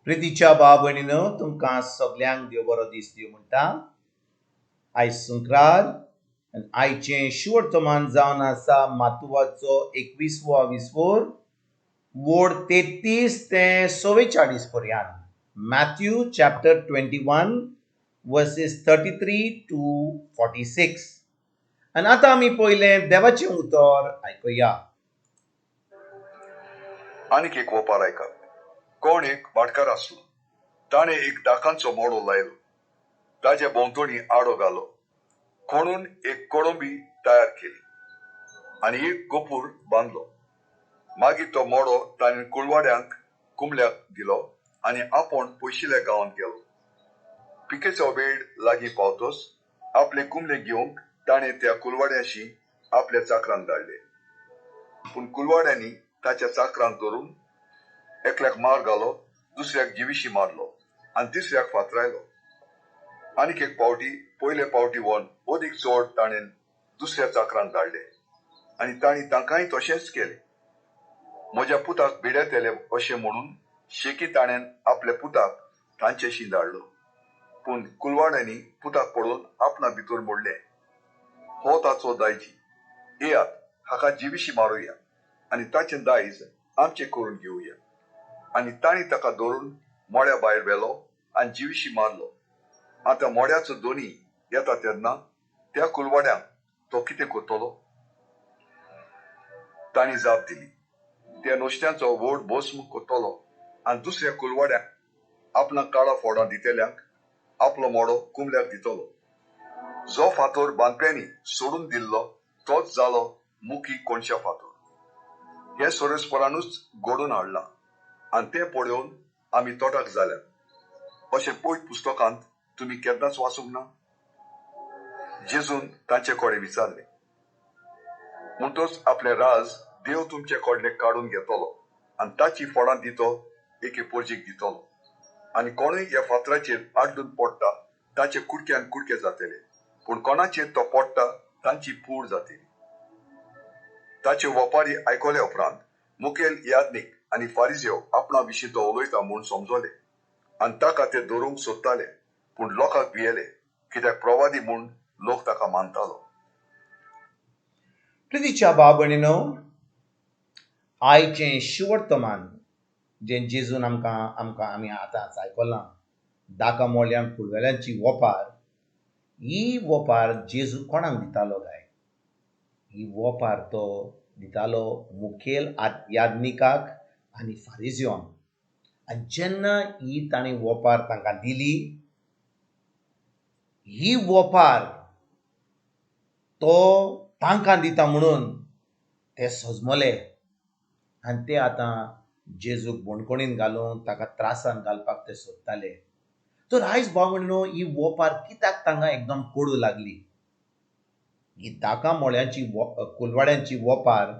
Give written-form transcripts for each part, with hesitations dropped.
प्रितीच्या भाव भयणीनो, तुमकां सगल्यांक देव बरो दीस दिवं म्हणटा. आयज संक्रार आनी आयचें शुवर्तमान जावन आसा मातुवाचो 21वो विस्वोर वोड 33 ते 44 पर्यंत. Matthew chapter 21 verses 33 to 46. आनी आतां आमी पयलें देवाचें उतर आयकुया. आनीक एक ओपार आयकात. कोण एक भाटकार आसलो, ताणें एक दाकांचो मोडो लायलो, ताजे भोंवतणी आडो घालो, खणून एक कोळंबी तयार केली आनी एक गोपूर बांदलो. मागीर तो मोडो ताणें कुलवाड्यांक कुमल्याक दिलो आनी आपूण पयशिल्ल्या गांवांत गेलो. पिकेचो वेळ लागीं पावतोच आपले कुमले घेवंक ताणें त्या कुलवाड्याशी आपल्या चाकरांक धाडले. पूण कुलवाड्यांनी ताच्या चाकरांक धरून एकल्याक मार घालो, दुसऱ्याक जिविशी मारलो आनी तिसऱ्याक फातरायलो. आनीक एक पावटी पयले पावटी वन अदीक चड ताणें दुसऱ्या चाकरांक धाडले आनी तांणी तांकांय तशेंच केलें. म्हज्या पुताक भिडेतले अशें म्हणून शेकी ताणें आपल्या पुताक तांचेशी धाडलो. पूण कुलवाड्यांनी पुताक पळोवन आपणा भितर म्हणलें, हो ताचो दायजी, येयात हाका जिविशी मारुया आनी ताचें दायज आमचें करून घेवया. आनी तांणी ताका धरून मोड्या भायर व्हेलो आनी जिविशी मारलो. आतां मोड्याचो दोनी येता तेन्ना त्या कुलवाड्यांक तो कितें करतलो? तांणी जाप दिली, त्या नुस्त्यांचो व्हड भस्म करतलो आनी दुसऱ्या कुलवाड्यांक आपणाक काळा फोडां दितल्यांक आपलो मोडो कुमल्याक दितलो. जो फातोर बांदप्यांनी सोडून दिल्लो तोच जालो मुखी कोणशा फातोर. हें सोरेस्परानूच घडोवन हाडलां आनी तें पळोवन आमी तोटाक जाल्यात. अशें पयत पुस्तकांत तुमी केन्नाच वाचूंक ना? जेजून तांचे कडेन विचारलें. म्हणटच आपलें राज देव तुमचे कडलें काडून घेतलो आनी ताची फळां दितो एके पोरजीक दितलो. आनी कोणूय ह्या फातराचेर आडलून पडटा ताचे कुडक्यान कुडके जातले, पूण कोणाचेर तो पडटा तांची पूड जातली. ताच्यो वपारी आयकल्या उपरांत मुखेल याज्ञीक आनी फारिजेव आपणा विशीं तो उलयता म्हूण समजले आनी ताका ते धरूंक सोदताले, पूण लोकांक भियेले, कित्याक प्रवादी म्हूण लोक ताका मानतालो. प्रितीच्या भाव भयणीनो, आयचें शुवर्तमान जें जेजून आमकां आमकां आमी आतांच आयकलां, दाका मोळ्यान कुडवेल्यांची वोपार, ही वोपार जेजू कोणाक दितालो काय? ही वोपार तो दितालो मुखेल याज्ञिकाक आनी फारिजियोंक. आनी जेन्ना ही ताणें वोपार तांकां दिली, ही वोपार तो तांकां दिता म्हणून ते सजमले आनी ते आतां जेजूक बणकणीन घालून ताका त्रासान घालपाक ते सोदताले. तर आयज भाव भयणीनो, ही वोपार कित्याक तांकां एकदम कोडू लागली? ही दाका मोळ्यांची कुलवाड्यांची वोपार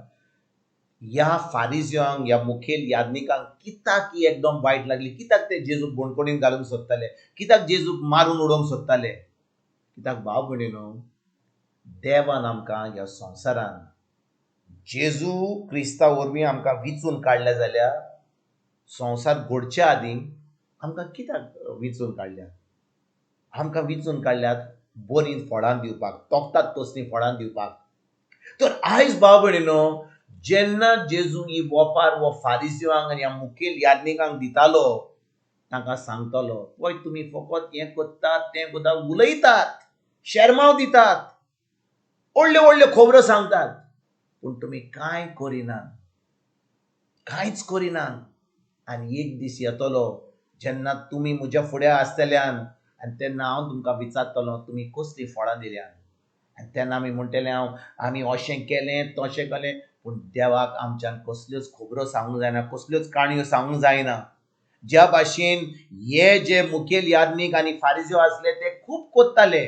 ह्या फारिजियांक, ह्या मुखेल याज्ञिकांक कित्याक ही एकदम वायट लागली? कित्याक ते जेजूक बणकणीन घालूंक सोदताले? कित्याक जेजूक मारून उडोवंक सोदताले? कित्याक भाव भयणीनो, देवान आमकां ह्या संवसारान जेजू क्रिस्ता वरवीं आमकां विचून काडल्या जाल्यार संवसार घडचे आदीं आमकां कित्याक विचून काडल्या? आमकां विचून काडल्यात बरीं फळां दिवपाक, तोखतात तसलीं फळां दिवपाक. तर आयज भाव भयणीनो, जेन्ना जेजू ही वोपार वो फारिजियांक आनी ह्या मुखेल याज्ञिकांक दितालो, तांकां सांगतालो, पळय तुमी फकत हें करतात तें करतात, उलयतात, शेरमांव दितात, व्हडल्यो व्हडल्यो खबरो सांगतात, पूण तुमी कांय करिनात, कांयच करिनात. आनी एक दीस येतलो जेन्ना तुमी म्हज्या फुड्या आसतल्यान आनी तेन्ना हांव तुमकां विचारतलो, तुमी कसलीं फळां दिल्यात? आनी तेन्ना आमी म्हणटले, हांव आमी अशें केलें तशें केलें, पूण देवाक आमच्यान कसल्योच खबरो सांगूंक जायना, कसल्योच काणयो सांगूंक जायना. ज्या भाशेन हे जे मुखेल याज्ञीक आनी फारिज्यो आसले ते खूब कोत्ताले,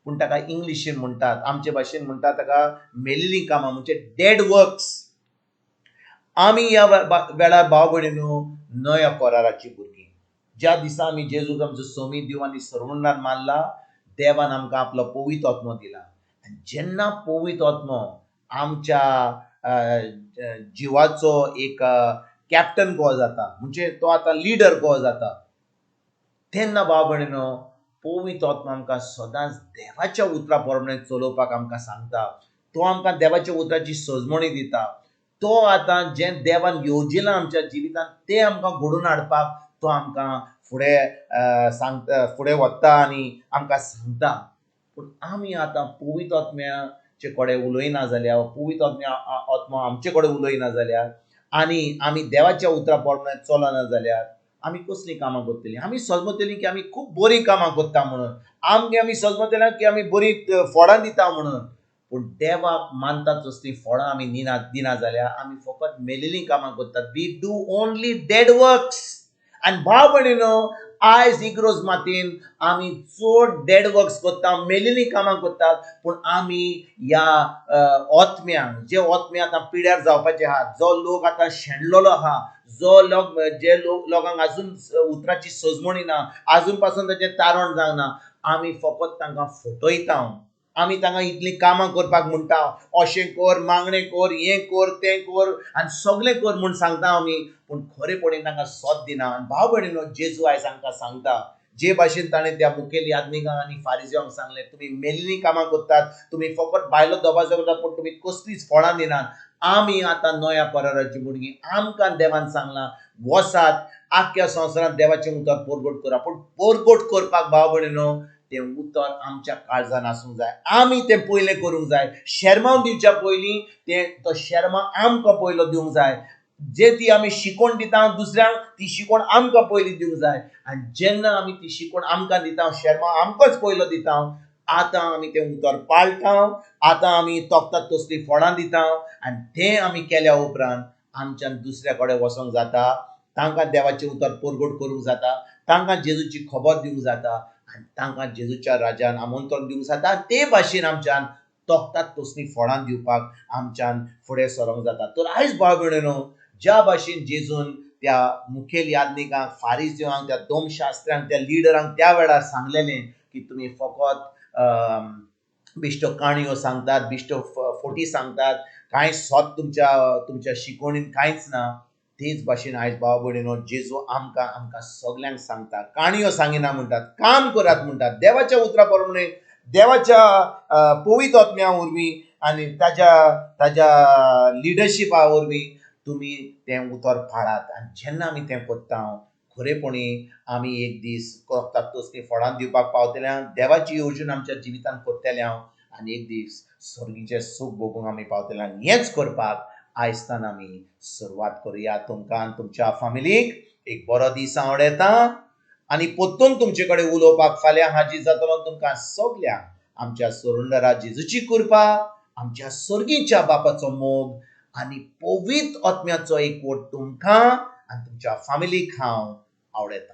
पूण ताका इंग्लिशीन म्हणटात, आमचे भाशेन म्हणटात ताका मेलिल्लीं कामां, म्हणजे डेड वर्क्स. आमी ह्या वेळार भाव भयणीनो नव्या कराराची भुरगीं. ज्या दिसा आमी जेजूक आमचो सोमी देव आनी सर्वणान मानला, देवान आमकां आपलो पवित्र आत्मो दिला. आनी जेन्ना पवित्र आत्मो आमच्या जिवाचो एक कॅप्टन कहो जाता, म्हणजे तो आतां लिडर कहो जाता. तेन्ना भाव भयणीनो, पवित्र आत्मा आमकां सदांच देवाच्या उतरा प्रमाणे चलोवपाक आमकां सांगता. तो आमकां देवाच्या उतराची सजमणी दिता. तो आतां जें देवान येवजिलां आमच्या जिवितांत तें आमकां घडोवन हाडपाक तो आमकां फुडें सांगता, फुडें वता आनी आमकां सांगता. पूण आमी आतां पवित्र आत्म्याचे कडेन उलयना जाल्यार, पवित्र आत्मा आमचे कडेन उलयना जाल्यार आनी आमी देवाच्या उतरा प्रमाणे चलना जाल्यार आमी कसलीं कामां करतलीं? आमी समजतलीं की आमी खूब बरीं कामां करता म्हणून, आमगे आमी समजतले की आमी बरीं फळां दिता म्हणून, पूण देवाक मानता तसलीं फळां आमी दिना जाल्यार आमी फकत मेलेलीं कामां करतात. We do only dead works. आनी भाव भयणीनो, आयज इग्रोज मातयेन आमी चड डेड वर्क्स करता, मेलेलीं कामां करतात. पूण आमी ह्या ओत्म्यांक, जे ओत्मे आतां पिड्यार जावपाचे आहा, जो लोक आतां शेणलेलो आहा, जो लोक जे लोक लोकांक आजून उतराची सजमणी ना, आजून पासून ताचें तारण जावना, आमी फकत तांकां फटयता. आमी तांकां इतलीं कामां करपाक म्हणटा, अशें कर, मागणें कर, हें कर, तें कर आनी सगळें कर म्हूण सांगता आमी, पूण खरेपणी तांकां सोद दिना. आनी भाव भयणीनो, जेजू आयज आमकां सांगता, जे भाशेन ताणें त्या मुखेल याज्ञिकांक आनी फारिज्यांक सांगलें, तुमी मेल्लीं कामां करतात, तुमी फकत बायलो दबाजो करतात, पूण तुमी कसलीच फळां दिनात. आमी आतां नव्या कराराची भुरगीं, आमकां देवान सांगलां, वसात आख्ख्या संवसारांत देवाचें उतर परगट करा. पूण परगट करपाक भाव भयणीनो, तें उतर आमच्या काळजान आसूंक जाय, आमी तें पयलें करूंक जाय. शेरमांव दिवच्या पयलीं तें तो शेरमांव आमकां पयलो दिवंक जाय. जे ती आमी शिकोवण दिता दुसऱ्यांक, ती शिकोवण आमकां पयलीं दिवंक जाय. आनी जेन्ना आमी ती शिकोवण आमकां दिता, शेरमांव आमकांच पयलो दिता, आतां आमी तें उतर पाळटा, आतां आमी तोखतात तसलीं फळां दिता. आनी तें आमी केल्या उपरांत आमच्यान दुसऱ्या कडेन वचोंक जाता, तांकां देवाचें उतर परगट करूंक जाता, तांकां जेजूची खबर दिवंक जाता आनी तांकां जेजूच्या राजान आमंत्रण दिवंक जाता. ते भाशेन आमच्यान तोखतात तसलीं फळां दिवपाक आमच्यान फुडें सरोंक जाता. तर आयज भाव भयणीनो, ज्या भाशेन जेजून त्या मुखेल याज्ञिकांक, फारिज्यांक, त्या दोमशास्त्र्यांक, त्या लिडरांक त्या वेळार सांगलेलें की तुमी फकत बेश्ट्यो काणयो सांगतात, बेश्ट्यो फोटी सांगतात, कांय सोद तुमच्या तुमच्या शिकवणीन कांयच ना. तेच भाशेन आयज भाव भयणीनो, जेजू आमकां आमकां सगल्यांक सांगता, काणयो सांगिना म्हणटात, काम करात म्हणटात, देवाच्या उतरा प्रमाणे, देवाच्या पवित्र आत्म्या वरवीं आनी ताज्या ताज्या लिडरशिपा वरवीं तुमी तें उतर पाळात. आनी जेन्ना आमी तें करता, खरेपणी आमी एक दीस करतात तसलीं फळां दिवपाक पावतले, देवाची येवजण आमच्या जिवितांत करतले हांव आनी एक दीस सर्गीचें सूख भोगूंक आमी पावतले. आनी हेंच करपाक आयजतान आमी सुरवात करुया. तुमकां आनी तुमच्या फामिलीक एक बरो दीस आवडयता आनी परतून तुमचे कडेन उलोवपाक फाल्यां हाजीर जातलो. तुमकां सगल्यांक आमच्या सोरुंडरा जेजूची कृपा, आमच्या सर्गीच्या बापाचो मोग आनी पवित्र आत्म्याचो एकवट तुमकां आनी तुमच्या फामिलीक हांव आवडयता.